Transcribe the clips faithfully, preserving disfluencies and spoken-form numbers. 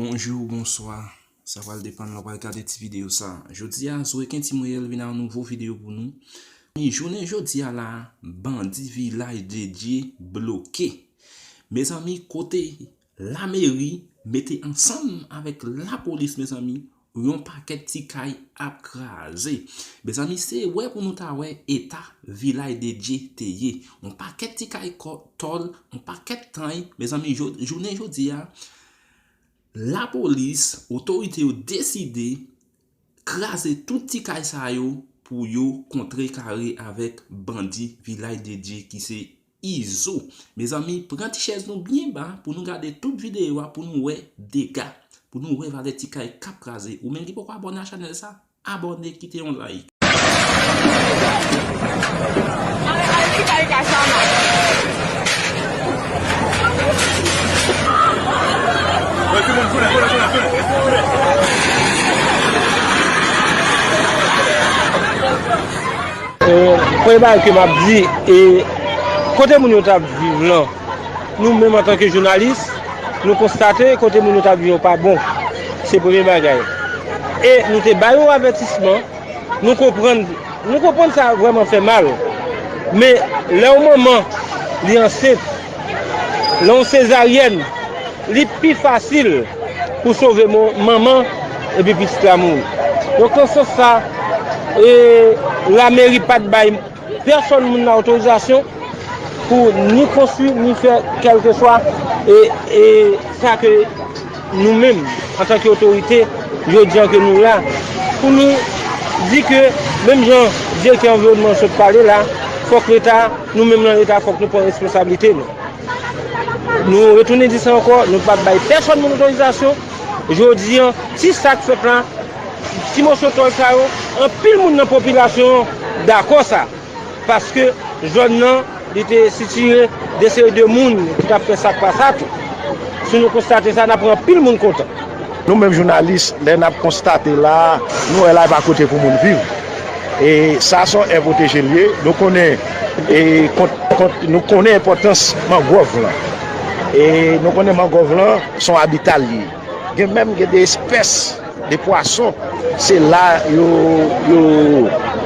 Bonjou, bonswa. Sa pral depann lè w pral gade ti videyo sa. Jodi a, Zoeken Team Reyèl vin ak yon nouvo videyo pou nou. E jounen jodi a la, bandi Vilaj de Dye bloke. Mezanmi, kote lameri mete ansanm avèk lapolis, mezanmi, yon pakèt ti kay ap kraze. Mezanmi, se wè pou nou ta wè eta Vilaj de Dye te ye. Yon pakèt ti kay kò-, tòl, yon pakèt kay, mezanmi, jo-, jounen jodi a, lapolis, otorite yo deside kraze tout ti kay sa yo pou yo kontrekare avèk bandi Vilaj de Dye ki se Izo. Mezanmi, pran ti chèz nou byen ba pou nou gade tout videyo a, pou nou wè dega, pou nou wè valè ti kay k ap kraze. Ou menm ki poko abòne a chanèl sa, abòne, kite yon like. E, premye bagay ke m ap di, e, kote moun yo t ap viv lan, nou menm antanke jounalis, nou konstate kote moun yo t ap viv yo pa bon. Se premye bagay. E nou te bay yon avètisman, nou konprann, nou konprann sa vrèman fè mal. Men lè yon manman, li ansent, lè yon sezaryèn, li pi fasil pou sove mo-, manman epi pitit la mouri. Donk, nan sans sa, e, lameri pa t bay pèsonn moun nan otorizasyon pou ni konstwi, ni fè kèlkeswa, e, e, sa ke nou menm, antanke otorite, jodi an ke nou la, pou nou di ke, menm jan direktè anviwònman sot pale la, fòk Leta, nou menm nan Leta, fòk nou pran responsablite nou. Nou retounen di sa ankò, nou p ap bay pèsonn moun otorizasyon. Jodi an, ti sa k fèt la, ti moso tòl sa yo, anpil moun nan popilasyon an dakò sa. Paske zòn nan, li te sitiye de seri de moun ki t ap fè sa k pa sa tou. Si nou konstate sa, n ap rann anpil moun kontan. Nou menm jounalis, lè n ap konstate la, nou wè la e pa kote pou moun viv. E sa se yon è pwoteje l ye. Nou konnen, e, kont, kont, nou konnen enpòtans mangwòv lan. E nou konnen mangwòv lan se yon abita l ye. Gen menm gen de espès de pwason, se la yo, yo,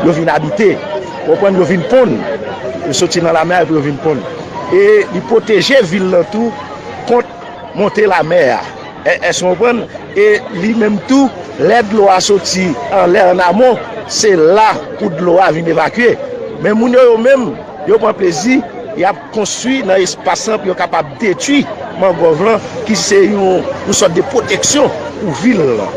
yo vin abite. Ou konprann, yo vin ponn. Yo soti nan lamè a epi yo vin ponn. E li pwoteje vil lan tou kont monte lamè a. È-, èske w konprann? E li menm tou, lè dlo a soti anlè, an amon, se la pou dlo a vin evakye. Men moun yo, yo menm, yo pran plezi, y ap konstwi nan espas lan pou yo kapab detwi mangwòv lan, ki se yon, yon sòt de pwoteksyon pou vil lan.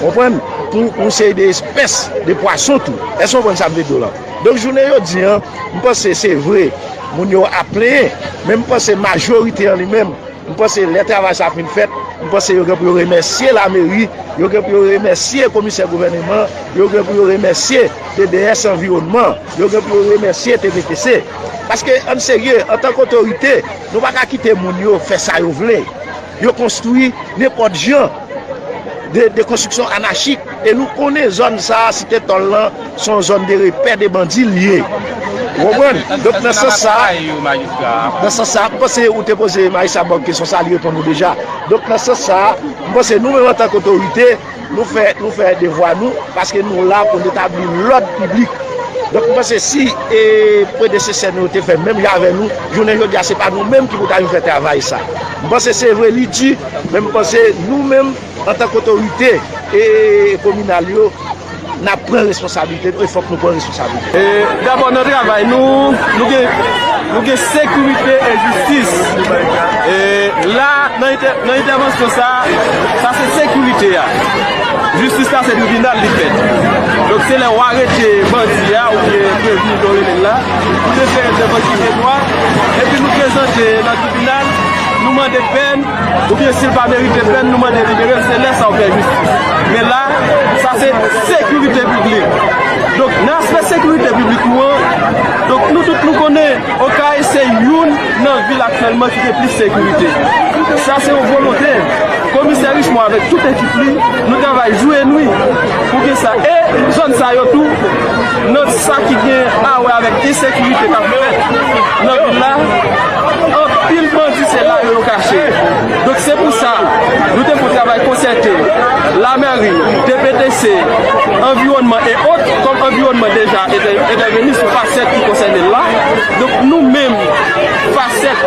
Ou konprann? Pou yon seri de espès de pwason tou. Èske w konprann sa m vle di w lan? Donk, jounen jodi an, m panse se vre, moun yo ap plenyen, men m panse majorite an li menm, m panse lè travay sa ap fin fèt, m panse yo gen pou yo remèsye lameri, yo gen pou yo remèsye komisè gouvèneman, yo gen pou yo remèsye D D S anviwònman, yo gen pou yo remèsye T V T C. Paske, ann serye, antanke otorite, nou pa ka kite moun yo fè sa yo vle. Yo konstwi nenpòt jan de, de konstriksyon anachik. E nou konnen zòn sa a, Site Tòl lan, se yon zòn de repè de bandi l ye. Ou konprann? Donk, nan sans sa a, nan sans sa a, m panse ou te poze Majistra Bob kesyon sa a, li reponn ou deja. Donk, nan sans sa a, m panse nou menm antanke otorite, nou fè, nou fè devwa nou, paske nou la pou n retabli lòd piblik. Donk, m panse si, e, predesesè nou yo te fè menm jan avè nou, jounen jodi a, se pa nou menm ki pou ta vin fè travay sa. M panse se vre, li di, men m panse nou menm, antanke otorite, e, kominal yo, n ap pran responsablite nou e fòk nou pran responsablite. E, dabò, nan travay nou, nou gen, nou gen sekirite e jistis. E, la, nan entè-, nan entèvansyon sa a, sa se sekirite a. Jistis la se tribinal li fèt. Donk, se lè w arete bandi a oubyen prevni, jan w rele l la, nou te fè entèvansyon de dwa, epi nou prezante nan tribinal, nou mande pèn, oubyen si l pa merite pèn, nou mande libere l, se lè sa a w fè jistis. Men la, sa se sekirite piblik. Donk, nan aspè sekirite piblik nou an, donk, nou tout nou konnen, Okay se youn Nan vil aktyèlman ki gen plis sekirite. Sa se yon volonte. Komisè Richemond avèk tout ekip li, nou travay jou e nwi pou ke sa. E zòn sa yo tou, nan sa ki gen a wè avèk ensekirite k ap fèt nan vil la, anpil bandi se la yo, yo kache. Donk se pou sa, nou te fè yon travay konsète, lamèri, D P T C, anviwònman e ot, kòm anviwònman deja entè-, entèveni sou fasèt ki konsène l la. Donk nou menm, fasèt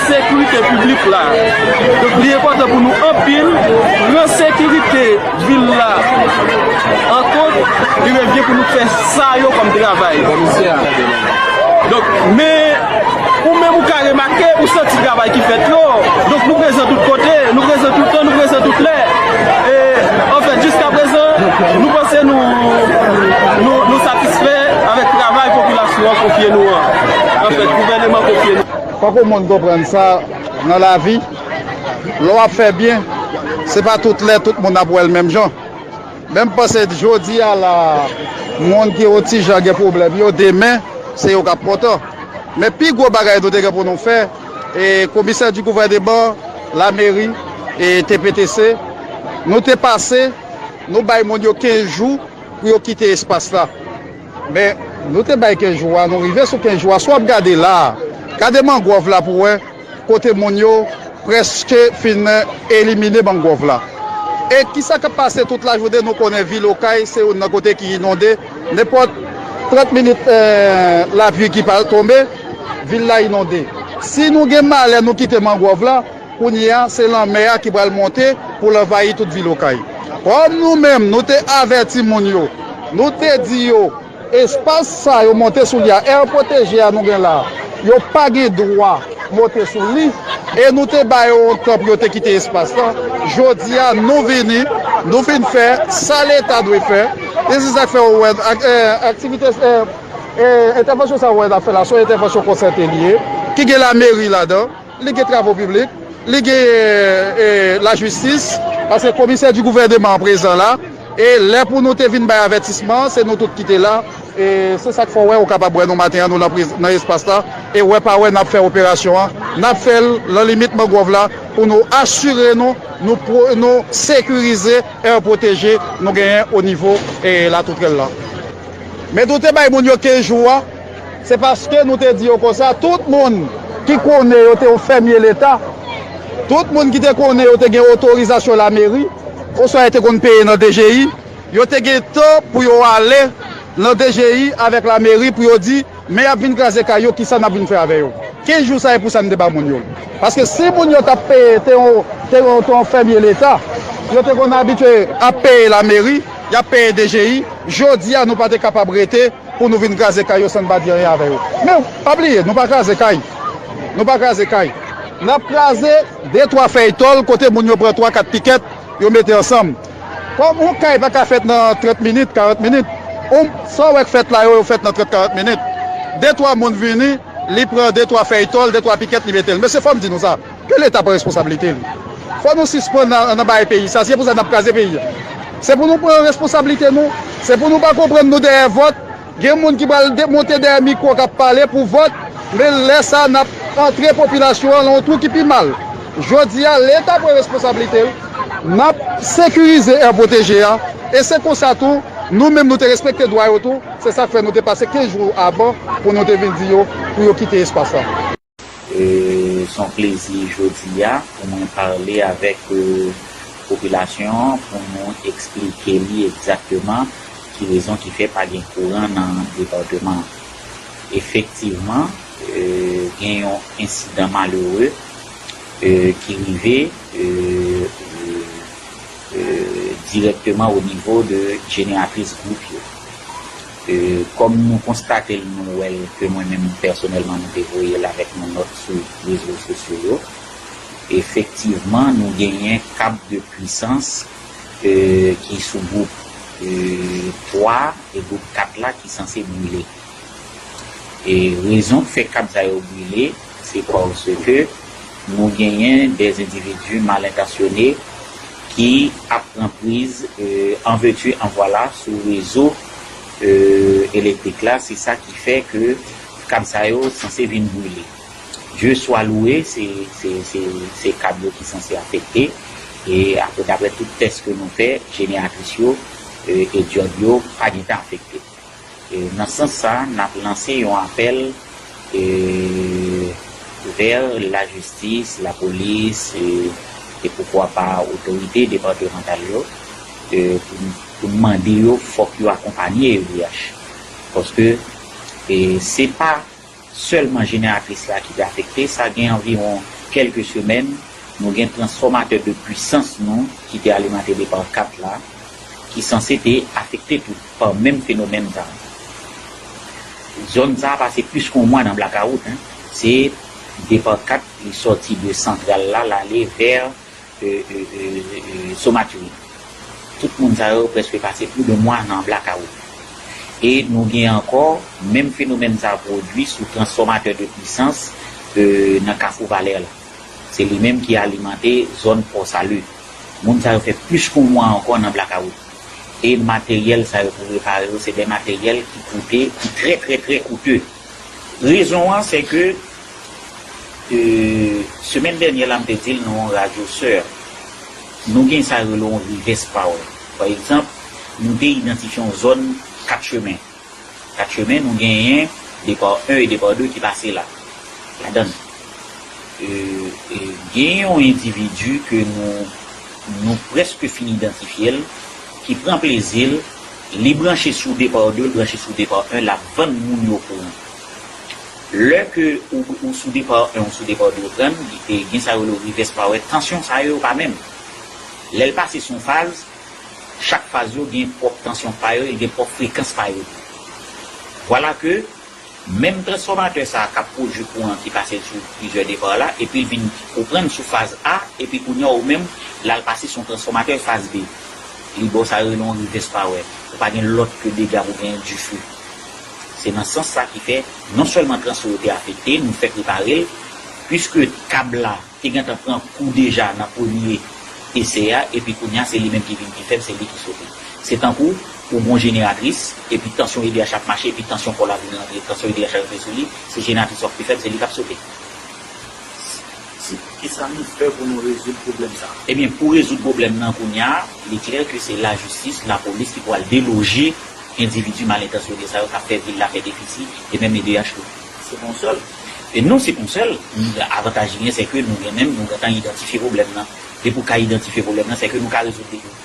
sekirite piblik la. Donk li enpòtan pou nou anpil, pran sekirite vil la an kont, li revyen pou nou fè sa yo kòm travay. Komisè a. Donk, men, ou menm ou ka remake, ou santi travay ki fèt yo. Donk nou prezan tout kote, nou prezan tout tan, nou prezan tout lè. E, anfèt, jiska prezan, nou panse nou, nou, nou satisfè avèk travay popilasyon an konfye nou an. Anfèt, gouvèneman konfye nou. Fòk yon moun konprann sa nan lavi, lè w ap fè byen, se pa tout lè tout moun ap wè l menm jan. Men m panse jodi a la, moun ki yon ti jan gen pwoblèm yo, demen, se yo k ap kontan. Men pi gwo bagay nou te gen pou nou fè, e komisè di gouvèneman, lameri, e T P T C, nou te pase, nou bay moun yo kenz jou pou yo kite espas la. Men, nou te bay kenz jou a, nou rive sou kenz jou a. Si w ap gade la a, gade mangwòv la pou w wè kote moun yo prèske fin elimine mangwòv la. E kisa k ap pase tout lajounen? Nou konnen vil Okay se youn nan kote ki inonde. Nenpòt trant minit, eh, lapli ki pa tonbe, vil la inonde. Si nou gen malè nou kite mangwòv la, kounye a, se lanmè a ki pral monte pou l anvayi tout vil Okay. Kòm nou menm, nou te avèti moun yo, nou te di yo, espas sa yo monte sou li a, air protégé a nou gen la, yo pa gen dwa monte sou li, e nou te ba yo yon tan pou yo te kite espas la. Jodi a, nou vini, nou vin fè sa Leta dwe fè. E se sa k fè ou wè, ak, eh, aktivite, eh, eh, entèvansyon sa ou wè n ap fè la, se yon entèvansyon konsète li ye, ki gen lameri ladan. Li gen travo piblik, li gen, e, lajistis, paske komisè di gouvèneman an prezan la, e lè pou nou te vin bay avètisman an, se nou tout ki te la, e se sa k fè w wè, ou kapab wè nou maten an, nou nan priz-, nan espas la, e wè pa wè n ap fè operasyon an, n ap fè l nan limit mangwòv la, pou nou asire nou, nou pwo-, nou sekirize air protégé nou genyen o nivo, e, Latoutrèl la. Men nou te bay moun yo kenz jou a, se paske nou te di yo konsa, tout moun ki konnen yo te yon fèmye Leta, tout moun ki te konnen yo te gen otorizasyon lameri, oswa yo te konn peye nan D G I, yo te gen tan pou yo ale nan D G I avèk lameri pou yo di, men y ap vin kraze kay yo, kisa n ap vin fè avè yo? Kenz jou sa e pou sa n te ba moun yo. Paske si moun yo t ap peye, te yon, te yon, te yon fèmye Leta, yo te konn abitye ap peye lameri, y ap peye D G I, jodi a nou pa te kapab rete pou nou vin kraze kay yo san n pa di anyen avè yo. Men, pa bliye, nou pa kraze kay. Nou pa kraze kay. N ap kraze de twa fèy tòl kote moun yo pran twa, kat pikèt, yo mete ansanm. Kòm yon kay pa ka fèt nan trant minit, karant minit, yon, sa w wè k fèt la yo, yo fèt nan trant, karant minit. De twa moun vini, li pran de twa fèy tòl, de twa pikèt, li mete l. Mesye, fò m di nou sa. Ke Leta pran responsablite li. Fò nou sispann nan, nan bay peyi sa. Se pou sa n ap kraze peyi a. Se pou nou pran responsablite nou. Se pou nou pa konprann nou dèyè vòt. Gen moun ki pral de-, monte dèyè mikwo k ap pale pou vòt. Men lè sa a, n ap antre popilasyon an nan yon twou ki pi mal. Jodi a, Leta pran responsablite l. N ap sekirize air protégé a. E se konsa tou, nou menm nou te respekte dwa yo tou. Se sa k fè nou te pase kenz jou avan pou nou te vin di yo pou yo kite espas la. E, se yon plezi jodi a pou mwen pale avèk, e, popilasyon an, pou nou eksplike li egzakteman ki rezon ki fè pa gen kouran nan depatman an. Efektivman, e, gen yon ensidan malere, e, ki rive, e, e, e, dirèkteman o nivo de jeneratris gwoup yo. E, kòm nou konstate l, nou wè l, ke mwen menm pèsonèlman nou te voye l avèk yon nòt sou rezo sosyo yo. Efektivman, nou genyen kab de pwisans, e, ki sou gwoup, e, twa e gwoup kat la ki sanse brile. E rezon k fè kab sa yo brile, se paske nou genyen de endividi mal entansyone ki ap pran priz, e, an vèti an vwala sou rezo, e, elektrik la. Se sa ki fè ke kab sa yo sanse vin brile. Dye swa louwe, se, se, se, se kab yo ki sanse afekte. E apre, daprè tout tès ke nou fè, jeneratris yo, e, e dyòd yo pa gentan afekte. E nan sans sa, n ap lanse yon apèl, e, vè lajistis, lapolis, e, e poukwa pa otorite depatmantal yo, e, pou, pou n mande yo, fòk yo akonpanye E V H. Paske, e, se pa sèlman jeneratris la ki te afekte, sa gen anviwon kèlke semèn, nou gen transfòmatè de pwisans nou ki te alimante depa kat la, ki sanse te afekte tou pa menm fenomèn sa a. Zòn sa a pase plis ke yon mwa nan blakawout, en. Se depa kat, li sòti de santral la, l ale vè, e, e, e, e, Somatury. Tout moun sa yo prèske pase plis de mwa nan blakawout. E nou gen ankò menm fenomèn sa a pwodui sou transfòmatè de pwisans, e, nan Kafou Valè la. Se li menm ki alimante zòn Pò Sali. Moun sa yo fè plis ke yon mwa ankò nan blakawout. E materyèl sa yo pou repare yo, se de materyèl ki koute, ki trè, trè, trè koute. Rezon an, se ke, e, semèn dènyè la, m te di l nan yon radyo sè, nou gen sa yo rele yon reverse power. Pa egzanp, nou te idantifye yon zòn Kat Chemen. Kat Chemen, nou genyen depa en e depa de ki pase la, ladan l. E, e, gen yon endividi ke nou, nou prèske fin idantifye l, ki pran plezi l, li branche sou depa de, li branche sou depa en, l ap vann moun yo kouran. Lè ke ou, ou sou depa en, ou sou depa de, ou pran, li te gen sa yo rele reverse power, tansyon sa yo pa menm. Lè l pase sou yon faz, chak faz yo gen pwòp tansyon pa yo, e gen pwòp frekans pa yo tou. Vwala ke menm transfòmatè sa a k ap pwodui kouran ki pase l sou plizyè depa la, epi l vin, ou pran l sou faz A, epi kounye a ou menm, l al pase sou yon transfòmatè faz B. Li ba w sa yo rele yon reverse power. Ou pa gen lòt ke dega pou genyen dife. Se nan sans sa ki fè, non sèlman transfò yo te afekte, nou fèk repare l, piske kab la te gentan pran kou deja nan premye esè a, epi kounye a, se li menm ki vin pi fèb, se li ki sote. Se tankou ou gon jeneratris, epi tansyon E D H ap mache, epi tansyon kò la vin rantre, tansyon E D H rantre sou li, se jeneratris w ap pi fèb, se li k ap sote. Si, kisa nou fè pou nou rezoud pwoblèm sa a? Ebyen, pou rezoud pwoblèm nan kounye a, li klè ke se lajistis, lapolis ki pou al deloje endividi malentansyone sa yo k ap fè vil la fè defisi, e menm E D H tou. Se pa yon sèl. E non, se pa yon sèl. Avantaj li gen, se ke nou gen menm, nou gentan idantifye pwoblèm nan. Depi w ka idantifye pwoblèm nan, se ke nou ka rezoud li tou.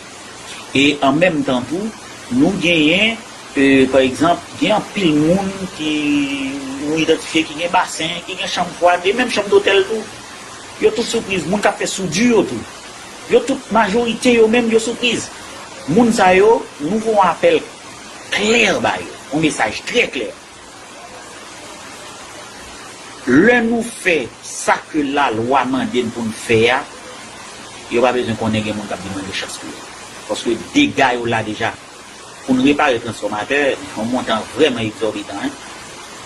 E an menm tan tou, nou genyen, e, pa egzanp, gen anpil moun ki nou idantifye ki gen basen, ki gen chanm fwad, e menm chanm dotèl tou. Yo tout sou priz, moun k ap fè soudi yo tou. Yo tout, majorite yo menm, yo sou priz. Moun sa yo, nou voye yon apèl klè ba yo, yon mesaj trè klè. Lè nou fè sa ke lalwa mande n pou n fè a, yo pa bezwen konnen gen moun k ap demande chans pou yo. Paske dega yo la deja. Pou n repare transfòmatè, yon montan vrèman egzòbitan, en.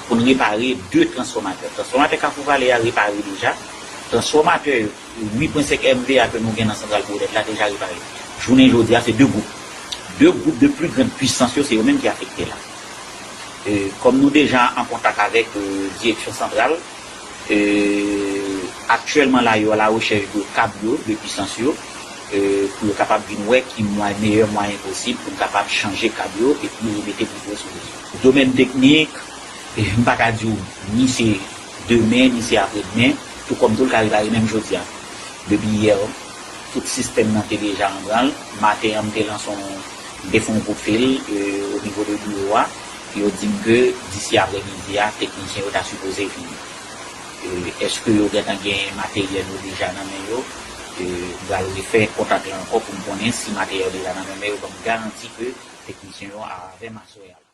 Pou n repare de transfòmatè. Transfòmatè Kafou Vale a repare deja. Transfòmatè uit pwen senk M V A ke nou gen nan santral Bwodèt la deja repare. Jounen jodi a, se de gwoup. De gwoup de pli grann pwisans yo, se yo menm ki afekte la. E, kòm nou deja an kontak avèk, e, direksyon santral, e, aktyèlman la, yo a la rechèch de kab yo, de pwisans yo, e, pou yo kapab vin wè ki mwa-, meyè mwayen posib pou n kapab chanje kab yo epi remete pli pre sou rezo. Domèn teknik, e, m pa ka di w ni se demen, ni se apre demen, tou kòm tou l ka repare menm jodi a. Depi yè, tout sistèm nan te deja an branl. Maten an, m te lanse yon, m te fè yon kout fil, e, o nivo de biwo a. Yo di m ke disi aprè midi a, teknisyen yo ta sipoze vini. E, èske yo gentan gen materyèl yo deja nan men yo? E, m pral refè kontak la ankò pou m konnen si materyèl yo deja nan men, men yo ban m garanti ke teknisyen yo a avè m aswè a.